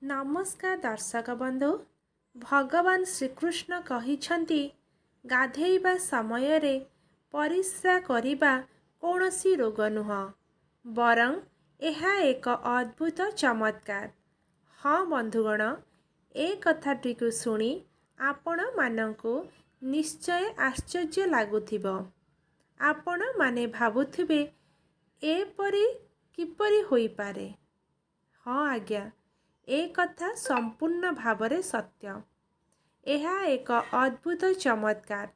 ନମସ୍କାର ଦର୍ଶକ ବନ୍ଧୁ, ଭଗବାନ ଶ୍ରୀକୃଷ୍ଣ କହିଛନ୍ତି ଗାଧେଇବା ସମୟରେ ପରିସ୍ରା କରିବା କୌଣସି ରୋଗ ନୁହଁ, ବରଂ ଏହା ଏକ ଅଦ୍ଭୁତ ଚମତ୍କାର। ହଁ ବନ୍ଧୁଗଣ, ଏ କଥାଟିକୁ ଶୁଣି ଆପଣମାନଙ୍କୁ ନିଶ୍ଚୟ ଆଶ୍ଚର୍ଯ୍ୟ ଲାଗୁଥିବ। ଆପଣମାନେ ଭାବୁଥିବେ ଏପରି କିପରି ହୋଇପାରେ? ହଁ ଆଜ୍ଞା, ଏ କଥା ସମ୍ପୂର୍ଣ୍ଣ ଭାବରେ ସତ୍ୟ। ଏହା ଏକ ଅଦ୍ଭୁତ ଚମତ୍କାର।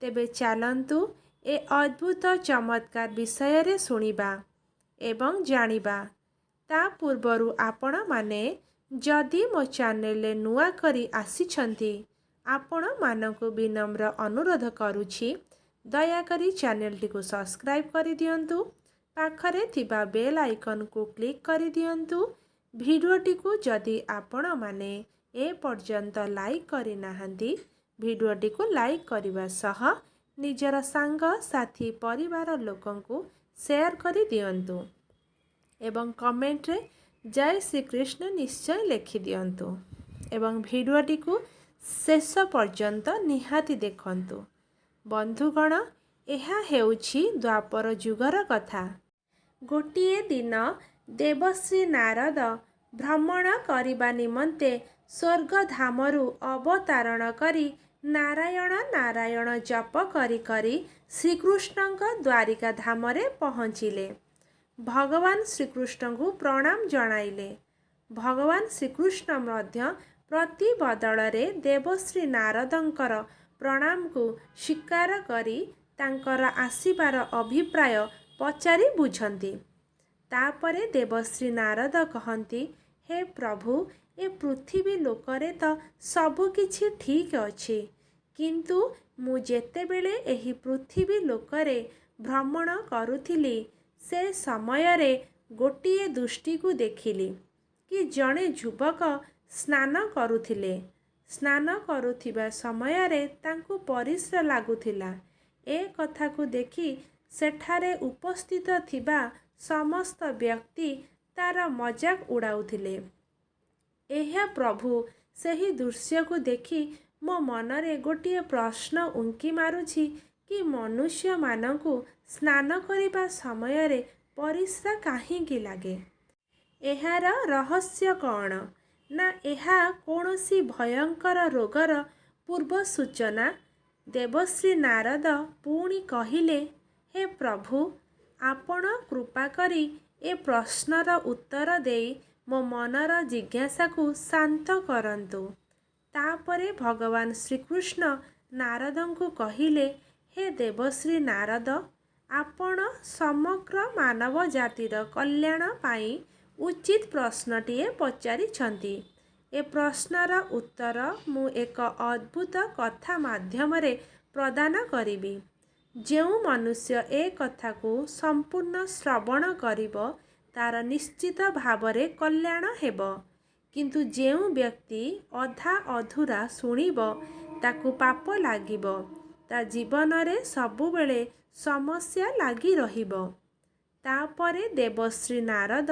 ତେବେ ଚାଲନ୍ତୁ ଏ ଅଦ୍ଭୁତ ଚମତ୍କାର ବିଷୟରେ ଶୁଣିବା ଏବଂ ଜାଣିବା। ତା ପୂର୍ବରୁ ଆପଣମାନେ ଯଦି ମୋ ଚ୍ୟାନେଲରେ ନୂଆ କରି ଆସିଛନ୍ତି, ଆପଣମାନଙ୍କୁ ବିନମ୍ର ଅନୁରୋଧ କରୁଛି, ଦୟାକରି ଚ୍ୟାନେଲଟିକୁ ସବସ୍କ୍ରାଇବ୍ କରିଦିଅନ୍ତୁ, ପାଖରେ ଥିବା ବେଲ୍ ଆଇକନ୍କୁ କ୍ଲିକ୍ କରିଦିଅନ୍ତୁ। ଭିଡ଼ିଓଟିକୁ ଯଦି ଆପଣମାନେ ଏ ପର୍ଯ୍ୟନ୍ତ ଲାଇକ୍ କରିନାହାନ୍ତି, ଭିଡ଼ିଓଟିକୁ ଲାଇକ୍ କରିବା ସହ ନିଜର ସାଙ୍ଗସାଥି ପରିବାର ଲୋକଙ୍କୁ ସେୟାର କରିଦିଅନ୍ତୁ ଏବଂ କମେଣ୍ଟରେ ଜୟ ଶ୍ରୀକୃଷ୍ଣ ନିଶ୍ଚୟ ଲେଖିଦିଅନ୍ତୁ ଏବଂ ଭିଡ଼ିଓଟିକୁ ଶେଷ ପର୍ଯ୍ୟନ୍ତ ନିହାତି ଦେଖନ୍ତୁ। ବନ୍ଧୁଗଣ, ଏହା ହେଉଛି ଦ୍ୱାପର ଯୁଗର କଥା। ଗୋଟିଏ ଦିନ ଦେବଶ୍ରୀ ନାରଦ ଭ୍ରମଣ କରିବା ନିମନ୍ତେ ସ୍ୱର୍ଗଧାମରୁ ଅବତାରଣ କରି ନାରାୟଣ ନାରାୟଣ ଜପ କରି କରି ଶ୍ରୀକୃଷ୍ଣଙ୍କ ଦ୍ୱାରିକା ଧାମରେ ପହଞ୍ଚିଲେ। ଭଗବାନ ଶ୍ରୀକୃଷ୍ଣଙ୍କୁ ପ୍ରଣାମ ଜଣାଇଲେ। ଭଗବାନ ଶ୍ରୀକୃଷ୍ଣ ମଧ୍ୟ ପ୍ରତିବଦଳରେ ଦେବଶ୍ରୀ ନାରଦଙ୍କର ପ୍ରଣାମକୁ ସ୍ୱୀକାର କରି ତାଙ୍କର ଆସିବାର ଅଭିପ୍ରାୟ ପଚାରି ବୁଝନ୍ତି। ତାପରେ ଦେବଶ୍ରୀ ନାରଦ କହନ୍ତି, ହେ ପ୍ରଭୁ, ଏ ପୃଥିବୀ ଲୋକରେ ତ ସବୁକିଛି ଠିକ୍ ଅଛି, କିନ୍ତୁ ମୁଁ ଯେତେବେଳେ ଏହି ପୃଥିବୀ ଲୋକରେ ଭ୍ରମଣ କରୁଥିଲି, ସେ ସମୟରେ ଗୋଟିଏ ଦୃଷ୍ଟିକୁ ଦେଖିଲି କି ଜଣେ ଯୁବକ ସ୍ନାନ କରୁଥିଲେ। ସ୍ନାନ କରୁଥିବା ସମୟରେ ତାଙ୍କୁ ପରିସ୍ରା ଲାଗୁଥିଲା। ଏ କଥାକୁ ଦେଖି ସେଠାରେ ଉପସ୍ଥିତ ଥିବା ସମସ୍ତ ବ୍ୟକ୍ତି ତାର ମଜାକ ଉଡ଼ାଉଥିଲେ। ଏହା ପ୍ରଭୁ, ସେହି ଦୃଶ୍ୟକୁ ଦେଖି ମୋ ମନରେ ଗୋଟିଏ ପ୍ରଶ୍ନ ଉଙ୍କି ମାରୁଛି କି ମନୁଷ୍ୟମାନଙ୍କୁ ସ୍ନାନ କରିବା ସମୟରେ ପରିସ୍ରା କାହିଁକି ଲାଗେ? ଏହାର ରହସ୍ୟ କ'ଣ, ନା ଏହା କୌଣସି ଭୟଙ୍କର ରୋଗର ପୂର୍ବ ସୂଚନା? ଦେବଶ୍ରୀ ନାରଦ ପୁଣି କହିଲେ, ହେ ପ୍ରଭୁ, ଆପଣ କୃପା କରି ଏ ପ୍ରଶ୍ନର ଉତ୍ତର ଦେଇ ମୋ ମନର ଜିଜ୍ଞାସାକୁ ଶାନ୍ତ କରନ୍ତୁ। ତାପରେ ଭଗବାନ ଶ୍ରୀକୃଷ୍ଣ ନାରଦଙ୍କୁ କହିଲେ, ହେ ଦେବଶ୍ରୀ ନାରଦ, ଆପଣ ସମଗ୍ର ମାନବ ଜାତିର କଲ୍ୟାଣ ପାଇଁ ଉଚିତ ପ୍ରଶ୍ନଟିଏ ପଚାରିଛନ୍ତି। ଏ ପ୍ରଶ୍ନର ଉତ୍ତର ମୁଁ ଏକ ଅଦ୍ଭୁତ କଥା ମାଧ୍ୟମରେ ପ୍ରଦାନ କରିବି। ଯେଉଁ ମନୁଷ୍ୟ ଏ କଥାକୁ ସମ୍ପୂର୍ଣ୍ଣ ଶ୍ରବଣ କରିବ, ତାର ନିଶ୍ଚିତ ଭାବରେ କଲ୍ୟାଣ ହେବ, କିନ୍ତୁ ଯେଉଁ ବ୍ୟକ୍ତି ଅଧା ଅଧୁରା ଶୁଣିବ ତାକୁ ପାପ ଲାଗିବ, ତା ଜୀବନରେ ସବୁବେଳେ ସମସ୍ୟା ଲାଗି ରହିବ। ତାପରେ ଦେବଶ୍ରୀ ନାରଦ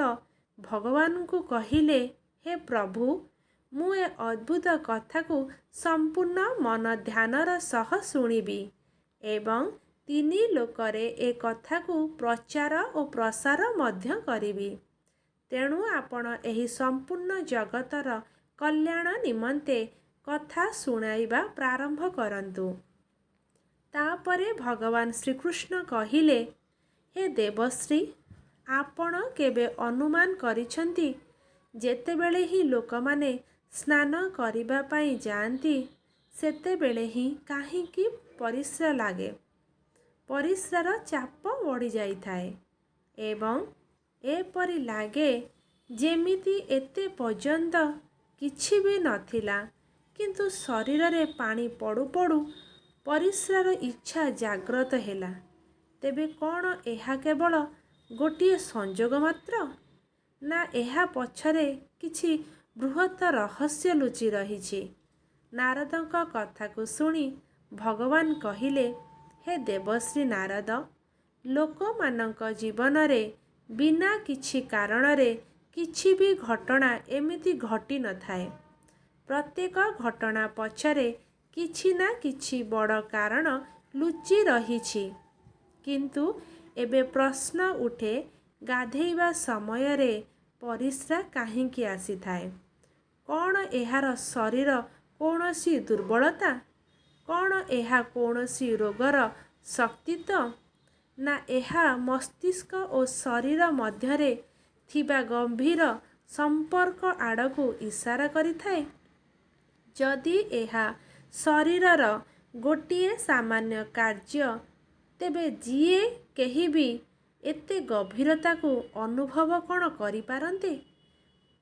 ଭଗବାନଙ୍କୁ କହିଲେ, ହେ ପ୍ରଭୁ, ମୁଁ ଏ ଅଦ୍ଭୁତ କଥାକୁ ସମ୍ପୂର୍ଣ୍ଣ ମନ ଧ୍ୟାନର ସହ ଶୁଣିବି ଏବଂ ତିନି ଲୋକରେ ଏ କଥାକୁ ପ୍ରଚାର ଓ ପ୍ରସାର ମଧ୍ୟ କରିବି। ତେଣୁ ଆପଣ ଏହି ସମ୍ପୂର୍ଣ୍ଣ ଜଗତର କଲ୍ୟାଣ ନିମନ୍ତେ କଥା ଶୁଣାଇବା ପ୍ରାରମ୍ଭ କରନ୍ତୁ। ତାପରେ ଭଗବାନ ଶ୍ରୀକୃଷ୍ଣ କହିଲେ, ହେ ଦେବଶ୍ରୀ, ଆପଣ କେବେ ଅନୁମାନ କରିଛନ୍ତି, ଯେତେବେଳେ ହିଁ ଲୋକମାନେ ସ୍ନାନ କରିବା ପାଇଁ ଯାଆନ୍ତି, ସେତେବେଳେ ହିଁ କାହିଁକି ପରିସ୍ରା ଲାଗେ? ପରିସ୍ରାର ଚାପ ବଢ଼ିଯାଇଥାଏ ଏବଂ ଏପରି ଲାଗେ ଯେମିତି ଏତେ ପର୍ଯ୍ୟନ୍ତ କିଛି ବି ନଥିଲା, କିନ୍ତୁ ଶରୀରରେ ପାଣି ପଡ଼ୁ ପଡ଼ୁ ପରିସ୍ରାର ଇଚ୍ଛା ଜାଗ୍ରତ ହେଲା। ତେବେ କ'ଣ ଏହା କେବଳ ଗୋଟିଏ ସଂଯୋଗ ମାତ୍ର, ନା ଏହା ପଛରେ କିଛି ବୃହତ ରହସ୍ୟ ଲୁଚି ରହିଛି? ନାରଦଙ୍କ କଥାକୁ ଶୁଣି ଭଗବାନ କହିଲେ, ହେ ଦେବଶ୍ରୀ ନାରଦ, ଲୋକମାନଙ୍କ ଜୀବନରେ ବିନା କିଛି କାରଣରେ କିଛି ବି ଘଟଣା ଏମିତି ଘଟି ନଥାଏ। ପ୍ରତ୍ୟେକ ଘଟଣା ପଛରେ କିଛି ନା କିଛି ବଡ଼ କାରଣ ଲୁଚି ରହିଛି। କିନ୍ତୁ ଏବେ ପ୍ରଶ୍ନ ଉଠେ, ଗାଧେଇବା ସମୟରେ ପରିସ୍ରା କାହିଁକି ଆସିଥାଏ? କ'ଣ ଏହାର ଶରୀର କୌଣସି ଦୁର୍ବଳତା? କ'ଣ ଏହା କୌଣସି ରୋଗର ଶକ୍ତିତ୍ୱ? ନା ଏହା ମସ୍ତିଷ୍କ ଓ ଶରୀର ମଧ୍ୟରେ ଥିବା ଗଭୀର ସମ୍ପର୍କ ଆଡ଼କୁ ଇଶାରା କରିଥାଏ? ଯଦି ଏହା ଶରୀରର ଗୋଟିଏ ସାମାନ୍ୟ କାର୍ଯ୍ୟ, ତେବେ ଯିଏ କେହି ବି ଏତେ ଗଭୀରତାକୁ ଅନୁଭବ କ'ଣ କରିପାରନ୍ତେ?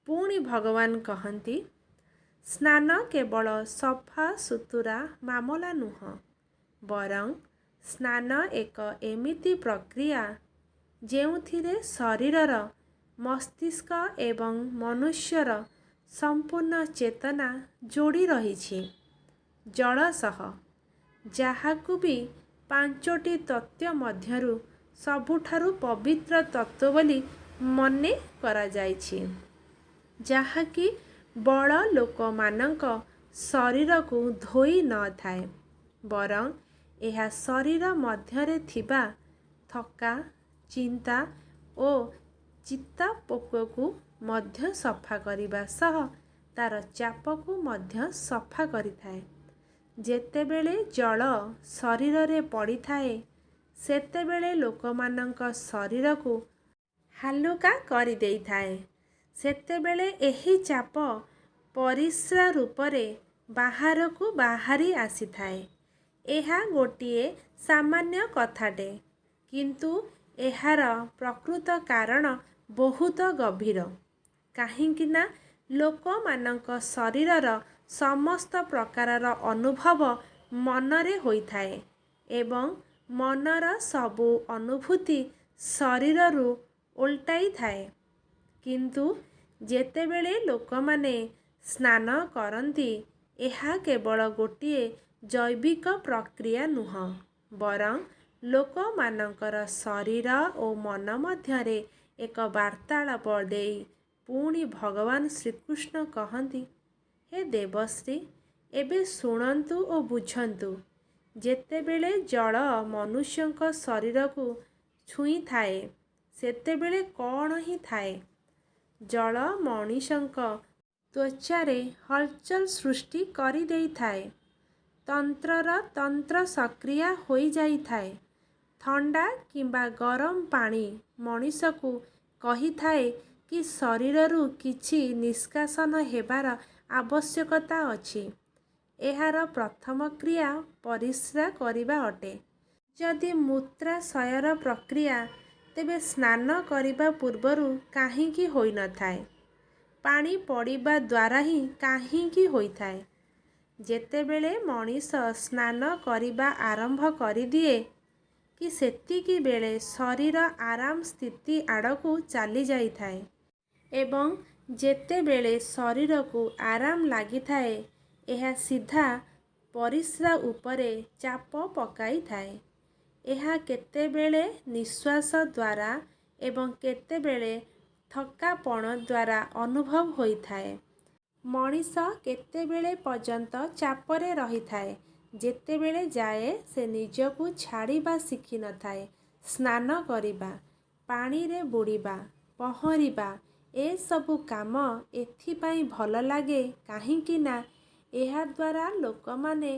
ପୁଣି ଭଗବାନ କହନ୍ତି, ସ୍ନାନ କେବଳ ସଫା ସୁତୁରା ମାମଲା ନୁହଁ, ବରଂ ସ୍ନାନ ଏକ ଏମିତି ପ୍ରକ୍ରିୟା ଯେଉଁଥିରେ ଶରୀରର, ମସ୍ତିଷ୍କ ଏବଂ ମନୁଷ୍ୟର ସମ୍ପୂର୍ଣ୍ଣ ଚେତନା ଯୋଡ଼ି ରହିଛି ଜଳ ସହ, ଯାହାକୁ ବି ପାଞ୍ଚଟି ତତ୍ତ୍ୱ ମଧ୍ୟରୁ ସବୁଠାରୁ ପବିତ୍ର ତତ୍ତ୍ୱ ବୋଲି ମନେ କରାଯାଇଛି, ଯାହାକି ବଳ ଲୋକମାନଙ୍କ ଶରୀରକୁ ଧୋଇ ନଥାଏ, ବରଂ ଏହା ଶରୀର ମଧ୍ୟରେ ଥିବା ଥକା, ଚିନ୍ତା ଓ ଚିତାପୋକକୁ ମଧ୍ୟ ସଫା କରିବା ସହ ତା'ର ଚାପକୁ ମଧ୍ୟ ସଫା କରିଥାଏ। ଯେତେବେଳେ ଜଳ ଶରୀରରେ ପଡ଼ିଥାଏ, ସେତେବେଳେ ଲୋକମାନଙ୍କ ଶରୀରକୁ ହାଲୁକା କରିଦେଇଥାଏ। ସେତେବେଳେ ଏହି ଚାପ ପରିସ୍ରା ରୂପରେ ବାହାରକୁ ବାହାରି ଆସିଥାଏ। ଏହା ଗୋଟିଏ ସାମାନ୍ୟ କଥାଟେ, କିନ୍ତୁ ଏହାର ପ୍ରକୃତ କାରଣ ବହୁତ ଗଭୀର। କାହିଁକି ନା ଲୋକମାନଙ୍କ ଶରୀରର ସମସ୍ତ ପ୍ରକାରର ଅନୁଭବ ମନରେ ହୋଇଥାଏ ଏବଂ ମନର ସବୁ ଅନୁଭୂତି ଶରୀରରୁ ଓଲଟାଇଥାଏ। କିନ୍ତୁ ଯେତେବେଳେ ଲୋକମାନେ ସ୍ନାନ କରନ୍ତି, ଏହା କେବଳ ଗୋଟିଏ ଜୈବିକ ପ୍ରକ୍ରିୟା ନୁହଁ, ବରଂ ଲୋକମାନଙ୍କର ଶରୀର ଓ ମନ ମଧ୍ୟରେ ଏକ ବାର୍ତ୍ତାଳାପ ଦେଇ ପୁଣି ଭଗବାନ ଶ୍ରୀକୃଷ୍ଣ କହନ୍ତି, ହେ ଦେବଶ୍ରୀ, ଏବେ ଶୁଣନ୍ତୁ ଓ ବୁଝନ୍ତୁ। ଯେତେବେଳେ ଜଳ ମନୁଷ୍ୟଙ୍କ ଶରୀରକୁ ଛୁଇଁଥାଏ, ସେତେବେଳେ କ'ଣ ହିଁ ଥାଏ? ଜଳ ମଣିଷଙ୍କ ତ୍ୱଚାରେ ହଲଚଲ ସୃଷ୍ଟି କରିଦେଇଥାଏ। ତନ୍ତ୍ରର ତନ୍ତ୍ର ସକ୍ରିୟ ହୋଇଯାଇଥାଏ। ଥଣ୍ଡା କିମ୍ବା ଗରମ ପାଣି ମଣିଷକୁ କହିଥାଏ କି ଶରୀରରୁ କିଛି ନିଷ୍କାସନ ହେବାର ଆବଶ୍ୟକତା ଅଛି। ଏହାର ପ୍ରଥମ କ୍ରିୟା ପରିସ୍ରା କରିବା ଅଟେ। ଯଦି ମୂତ୍ରାଶୟର ପ୍ରକ୍ରିୟା, ତେବେ ସ୍ନାନ କରିବା ପୂର୍ବରୁ କାହିଁକି ହୋଇନଥାଏ? ପାଣି ପଡ଼ିବା ଦ୍ୱାରା ହିଁ କାହିଁକି ହୋଇଥାଏ? ଯେତେବେଳେ ମଣିଷ ସ୍ନାନ କରିବା ଆରମ୍ଭ କରିଦିଏ କି ସେତିକି ବେଳେ ଶରୀର ଆରାମ ସ୍ଥିତି ଆଡ଼କୁ ଚାଲିଯାଇଥାଏ ଏବଂ ଯେତେବେଳେ ଶରୀରକୁ ଆରାମ ଲାଗିଥାଏ, ଏହା ସିଧା ପରିସ୍ରା ଉପରେ ଚାପ ପକାଇଥାଏ। ଏହା କେତେବେଳେ ନିଶ୍ୱାସ ଦ୍ୱାରା ଏବଂ କେତେବେଳେ ଥକାପଣ ଦ୍ୱାରା ଅନୁଭବ ହୋଇଥାଏ। ମଣିଷ କେତେବେଳେ ପର୍ଯ୍ୟନ୍ତ ଚାପରେ ରହିଥାଏ, ଯେତେବେଳେ ଯାଏ ସେ ନିଜକୁ ଛାଡ଼ିବା ଶିଖିନଥାଏ। ସ୍ନାନ କରିବା, ପାଣିରେ ବୁଡ଼ିବା, ପହଁରିବା ଏସବୁ କାମ ଏଥିପାଇଁ ଭଲ ଲାଗେ କାହିଁକି ନା ଏହାଦ୍ୱାରା ଲୋକମାନେ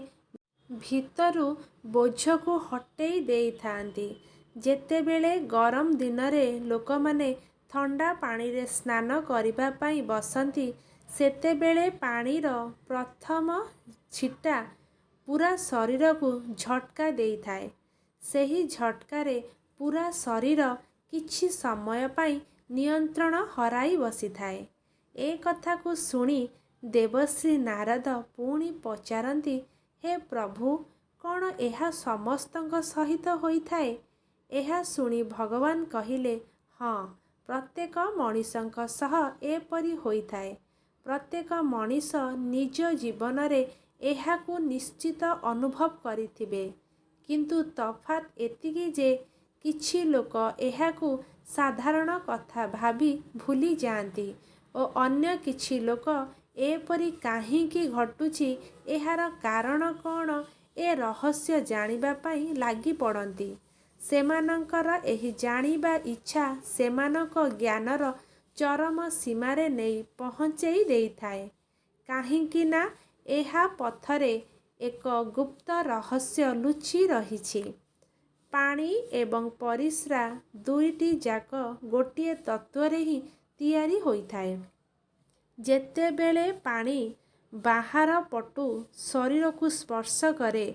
ଭିତରୁ ବୋଝକୁ ହଟେଇ ଦେଇଥାନ୍ତି। ଯେତେବେଳେ ଗରମ ଦିନରେ ଲୋକମାନେ ଥଣ୍ଡା ପାଣିରେ ସ୍ନାନ କରିବା ପାଇଁ ବସନ୍ତି, ସେତେବେଳେ ପାଣିର ପ୍ରଥମ ଛିଟା ପୂରା ଶରୀରକୁ ଝଟକା ଦେଇଥାଏ। ସେହି ଝଟକାରେ ପୂରା ଶରୀର କିଛି ସମୟ ପାଇଁ ନିୟନ୍ତ୍ରଣ ହରାଇ ବସିଥାଏ। ଏ କଥାକୁ ଶୁଣି ଦେବଶ୍ରୀ ନାରଦ ପୁଣି ପଚାରନ୍ତି, ହେ ପ୍ରଭୁ, କ'ଣ ଏହା ସମସ୍ତଙ୍କ ସହିତ ହୋଇଥାଏ? ଏହା ଶୁଣି ଭଗବାନ କହିଲେ, ହଁ, ପ୍ରତ୍ୟେକ ମଣିଷଙ୍କ ସହ ଏପରି ହୋଇଥାଏ। ପ୍ରତ୍ୟେକ ମଣିଷ ନିଜ ଜୀବନରେ ଏହାକୁ ନିଶ୍ଚିତ ଅନୁଭବ କରିଥିବେ। କିନ୍ତୁ ତଫାତ୍ ଏତିକି ଯେ କିଛି ଲୋକ ଏହାକୁ ସାଧାରଣ କଥା ଭାବି ଭୁଲି ଯାଆନ୍ତି ଓ ଅନ୍ୟ କିଛି ଲୋକ ଏପରି କାହିଁକି ଘଟୁଛି, ଏହାର କାରଣ କ'ଣ, ଏ ରହସ୍ୟ ଜାଣିବା ପାଇଁ ଲାଗିପଡ଼ନ୍ତି। ସେମାନଙ୍କର ଏହି ଜାଣିବା ଇଚ୍ଛା ସେମାନଙ୍କ ଜ୍ଞାନର ଚରମ ସୀମାରେ ନେଇ ପହଞ୍ଚେଇ ଦେଇଥାଏ। କାହିଁକି ନା ଏହା ପଥରେ ଏକ ଗୁପ୍ତ ରହସ୍ୟ ଲୁଚି ରହିଛି। ପାଣି ଏବଂ ପରିସ୍ରା ଦୁଇଟି ଯାକ ଗୋଟିଏ ତତ୍ତ୍ୱରେ ହିଁ ତିଆରି ହୋଇଥାଏ। ଯେତେବେଳେ ପାଣି ବାହାର ପଟୁ ଶରୀରକୁ ସ୍ପର୍ଶ କରେ,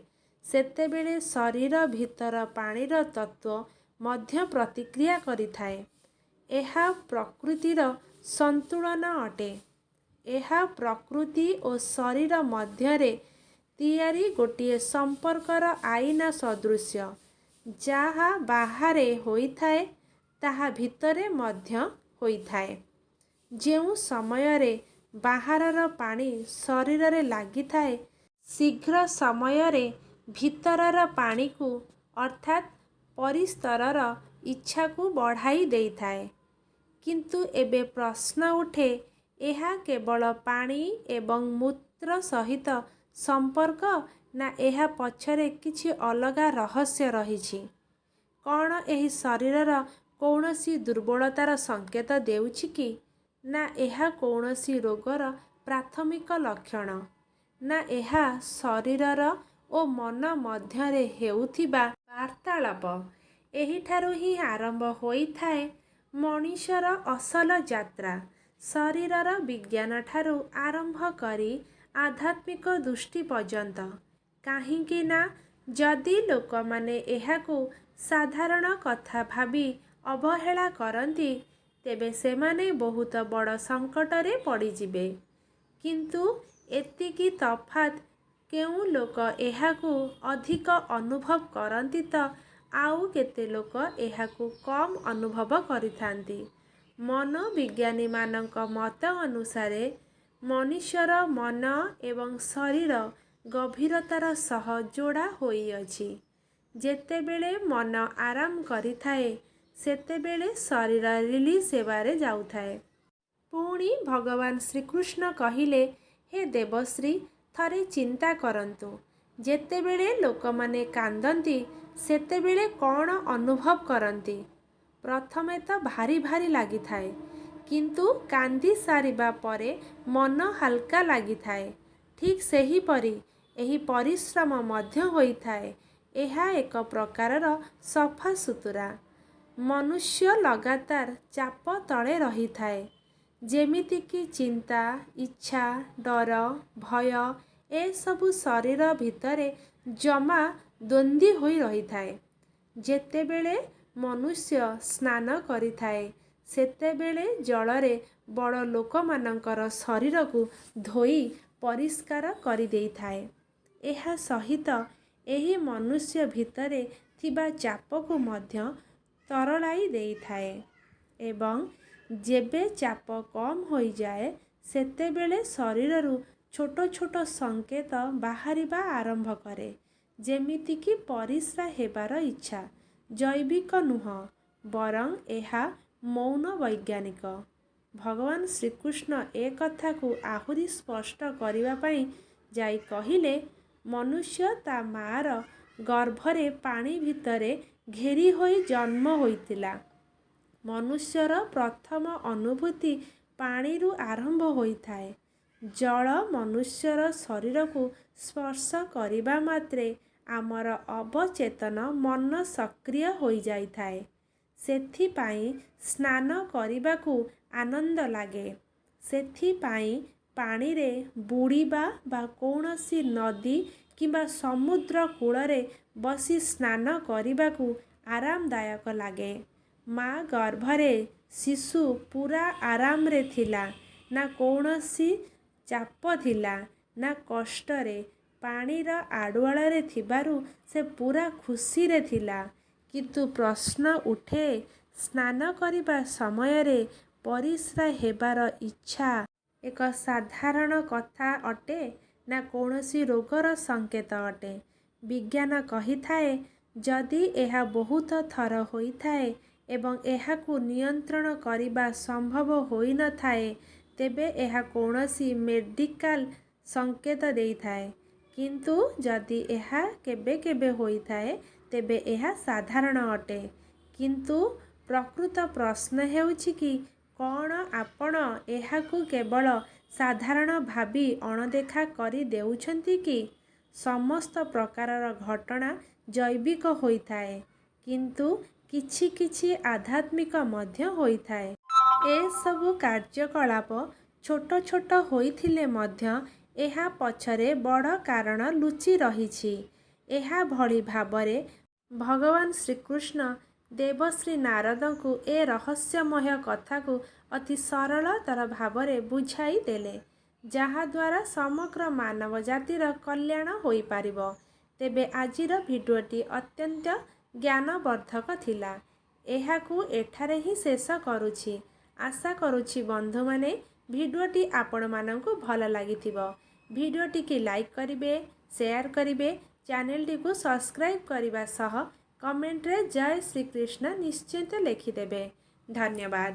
ସେତେବେଳେ ଶରୀର ଭିତର ପାଣିର ତତ୍ତ୍ୱ ମଧ୍ୟ ପ୍ରତିକ୍ରିୟା କରିଥାଏ। ଏହା ପ୍ରକୃତିର ସନ୍ତୁଳନ ଅଟେ। ଏହା ପ୍ରକୃତି ଓ ଶରୀର ମଧ୍ୟରେ ତିଆରି ଗୋଟିଏ ସମ୍ପର୍କର ଆଇନା ସଦୃଶ୍ୟ। ଯାହା ବାହାରେ ହୋଇଥାଏ, ତାହା ଭିତରେ ମଧ୍ୟ ହୋଇଥାଏ। ଯେଉଁ ସମୟରେ ବାହାରର ପାଣି ଶରୀରରେ ଲାଗିଥାଏ, ଶୀଘ୍ର ସମୟରେ ଭିତରର ପାଣିକୁ ଅର୍ଥାତ୍ ପରିସ୍ତରର ଇଚ୍ଛାକୁ ବଢ଼ାଇ ଦେଇଥାଏ। କିନ୍ତୁ ଏବେ ପ୍ରଶ୍ନ ଉଠେ, ଏହା କେବଳ ପାଣି ଏବଂ ମୂତ୍ର ସହିତ ସମ୍ପର୍କ ନା ଏହା ପଛରେ କିଛି ଅଲଗା ରହସ୍ୟ ରହିଛି? କ'ଣ ଏହି ଶରୀରର କୌଣସି ଦୁର୍ବଳତାର ସଂକେତ ଦେଉଛି କି? ନା ଏହା କୌଣସି ରୋଗର ପ୍ରାଥମିକ ଲକ୍ଷଣ? ନା ଏହା ଶରୀରର ଓ ମନ ମଧ୍ୟରେ ହେଉଥିବା ବାର୍ତ୍ତାଳାପ? ଏହିଠାରୁ ହିଁ ଆରମ୍ଭ ହୋଇଥାଏ ମଣିଷର ଅସଲ ଯାତ୍ରା, ଶରୀରର ବିଜ୍ଞାନଠାରୁ ଆରମ୍ଭ କରି ଆଧ୍ୟାତ୍ମିକ ଦୃଷ୍ଟି ପର୍ଯ୍ୟନ୍ତ। କାହିଁକି ନା ଯଦି ଲୋକମାନେ ଏହାକୁ ସାଧାରଣ କଥା ଭାବି ଅବହେଳା କରନ୍ତି, ତେବେ ସେମାନେ ବହୁତ ବଡ଼ ସଙ୍କଟରେ ପଡ଼ିଯିବେ। କିନ୍ତୁ ଏତିକି ତଫାତ୍, କେଉଁ ଲୋକ ଏହାକୁ ଅଧିକ ଅନୁଭବ କରନ୍ତି ତ ଆଉ କେତେ ଲୋକ ଏହାକୁ କମ୍ ଅନୁଭବ କରିଥାନ୍ତି। ମନୋବିଜ୍ଞାନୀମାନଙ୍କ ମତ ଅନୁସାରେ ମନୁଷ୍ୟର ମନ ଏବଂ ଶରୀର ଗଭୀରତାର ସହ ଯୋଡ଼ା ହୋଇଅଛି। ଯେତେବେଳେ ମନ ଆରାମ କରିଥାଏ, ସେତେବେଳେ ଶରୀର ରିଲିଜ୍ ହେବାରେ ଯାଉଥାଏ। ପୁଣି ଭଗବାନ ଶ୍ରୀକୃଷ୍ଣ କହିଲେ, ହେ ଦେବଶ୍ରୀ, ଥରେ ଚିନ୍ତା କରନ୍ତୁ, ଯେତେବେଳେ ଲୋକମାନେ କାନ୍ଦନ୍ତି ସେତେବେଳେ କ'ଣ ଅନୁଭବ କରନ୍ତି? ପ୍ରଥମେ ତ ଭାରି ଭାରି ଲାଗିଥାଏ, କିନ୍ତୁ କାନ୍ଦି ସାରିବା ପରେ ମନ ହାଲକା ଲାଗିଥାଏ। ଠିକ୍ ସେହିପରି ଏହି ପରିଶ୍ରମ ମଧ୍ୟ ହୋଇଥାଏ। ଏହା ଏକ ପ୍ରକାରର ସଫାସୁତୁରା। ମନୁଷ୍ୟ ଲଗାତାର ଚାପ ତଳେ ରହିଥାଏ, ଯେମିତିକି ଚିନ୍ତା, ଇଚ୍ଛା, ଡର, ଭୟ ଏସବୁ ଶରୀର ଭିତରେ ଜମା ଦ୍ୱନ୍ଦ୍ୱୀ ହୋଇ ରହିଥାଏ। ଯେତେବେଳେ ମନୁଷ୍ୟ ସ୍ନାନ କରିଥାଏ, ସେତେବେଳେ ଜଳରେ ବଡ଼ ଲୋକମାନଙ୍କର ଶରୀରକୁ ଧୋଇ ପରିଷ୍କାର କରିଦେଇଥାଏ। ଏହା ସହିତ ଏହି ମନୁଷ୍ୟ ଭିତରେ ଥିବା ଚାପକୁ ମଧ୍ୟ ତରଳାଇ ଦେଇଥାଏ ଏବଂ ଯେବେ ଚାପ କମ୍ ହୋଇଯାଏ, ସେତେବେଳେ ଶରୀରରୁ ଛୋଟ ଛୋଟ ସଂକେତ ବାହାରିବା ଆରମ୍ଭ କରେ, ଯେମିତିକି ପରିସ୍ରା ହେବାର ଇଚ୍ଛା। ଜୈବିକ ନୁହଁ, ବରଂ ଏହା ମୌନ ବୈଜ୍ଞାନିକ। ଭଗବାନ ଶ୍ରୀକୃଷ୍ଣ ଏ କଥାକୁ ଆହୁରି ସ୍ପଷ୍ଟ କରିବା ପାଇଁ ଯାଇ କହିଲେ, ମନୁଷ୍ୟ ତା ମାଆର ଗର୍ଭରେ ପାଣି ଭିତରେ ଘେରି ହୋଇ ଜନ୍ମ ହୋଇଥିଲା। ମନୁଷ୍ୟର ପ୍ରଥମ ଅନୁଭୂତି ପାଣିରୁ ଆରମ୍ଭ ହୋଇଥାଏ। ଜଳ ମନୁଷ୍ୟର ଶରୀରକୁ ସ୍ପର୍ଶ କରିବା ମାତ୍ରେ ଆମର ଅବଚେତନ ମନ ସକ୍ରିୟ ହୋଇଯାଇଥାଏ। ସେଥିପାଇଁ ସ୍ନାନ କରିବାକୁ ଆନନ୍ଦ ଲାଗେ। ସେଥିପାଇଁ ପାଣିରେ ବୁଡ଼ିବା ବା କୌଣସି ନଦୀ କିମ୍ବା ସମୁଦ୍ର କୂଳରେ ବସି ସ୍ନାନ କରିବାକୁ ଆରାମଦାୟକ ଲାଗେ। ମା ଗର୍ଭରେ ଶିଶୁ ପୂରା ଆରାମରେ ଥିଲା, ନା କୌଣସି ଚାପ ଥିଲା ନା କଷ୍ଟରେ। ପାଣିର ଆଢ଼ୁଆଳରେ ଥିବାରୁ ସେ ପୂରା ଖୁସିରେ ଥିଲା। କିନ୍ତୁ ପ୍ରଶ୍ନ ଉଠେ, ସ୍ନାନ କରିବା ସମୟରେ ପରିସ୍ରା ହେବାର ଇଚ୍ଛା ଏକ ସାଧାରଣ କଥା ଅଟେ ନା କୌଣସି ରୋଗର ସଂକେତ ଅଟେ? ବିଜ୍ଞାନ କହିଥାଏ, ଯଦି ଏହା ବହୁତ ଥର ହୋଇଥାଏ ଏବଂ ଏହାକୁ ନିୟନ୍ତ୍ରଣ କରିବା ସମ୍ଭବ ହୋଇନଥାଏ ତେବେ ଏହା କୌଣସି ମେଡିକାଲ ସଂକେତ ଦେଇଥାଏ। କିନ୍ତୁ ଯଦି ଏହା କେବେ କେବେ ହୋଇଥାଏ ତେବେ ଏହା ସାଧାରଣ ଅଟେ। କିନ୍ତୁ ପ୍ରକୃତ ପ୍ରଶ୍ନ ହେଉଛି କି କଣ ଆପଣ ଏହାକୁ କେବଳ ସାଧାରଣ ଭାବି ଅଣଦେଖା କରି ଦେଉଛନ୍ତି କି? ସମସ୍ତ ପ୍ରକାରର ଘଟଣା ଜୈବିକ ହୋଇଥାଏ କିନ୍ତୁ କିଛି କିଛି ଆଧ୍ୟାତ୍ମିକ ମଧ୍ୟ ହୋଇଥାଏ। ଏସବୁ କାର୍ଯ୍ୟକଳାପ ଛୋଟ ଛୋଟ ହୋଇଥିଲେ ମଧ୍ୟ ଏହା ପଛରେ ବଡ଼ କାରଣ ଲୁଚି ରହିଛି। ଏହା ଭଳି ଭାବରେ ଭଗବାନ ଶ୍ରୀକୃଷ୍ଣ ଦେବଶ୍ରୀ ନାରଦଙ୍କୁ ଏ ରହସ୍ୟମୟ କଥାକୁ ଅତି ସରଳତର ଭାବରେ ବୁଝାଇ ଦେଲେ, ଯାହାଦ୍ୱାରା ସମଗ୍ର ମାନବ ଜାତିର କଲ୍ୟାଣ ହୋଇପାରିବ। ତେବେ ଆଜିର ଭିଡ଼ିଓଟି ଅତ୍ୟନ୍ତ ଜ୍ଞାନବର୍ଦ୍ଧକ ଥିଲା। ଏହାକୁ ଏଠାରେ ହିଁ ଶେଷ କରୁଛି। ଆଶା କରୁଛି ବନ୍ଧୁମାନେ ଭିଡ଼ିଓଟି ଆପଣମାନଙ୍କୁ ଭଲ ଲାଗିଥିବ। ଭିଡ଼ିଓଟିକି ଲାଇକ୍ କରିବେ, ସେୟାର କରିବେ, ଚ୍ୟାନେଲଟିକୁ ସବସ୍କ୍ରାଇବ୍ କରିବା ସହ କମେଣ୍ଟରେ ଜୟ ଶ୍ରୀକୃଷ୍ଣ ନିଶ୍ଚିତ ଲେଖିଦେବେ। ଧନ୍ୟବାଦ।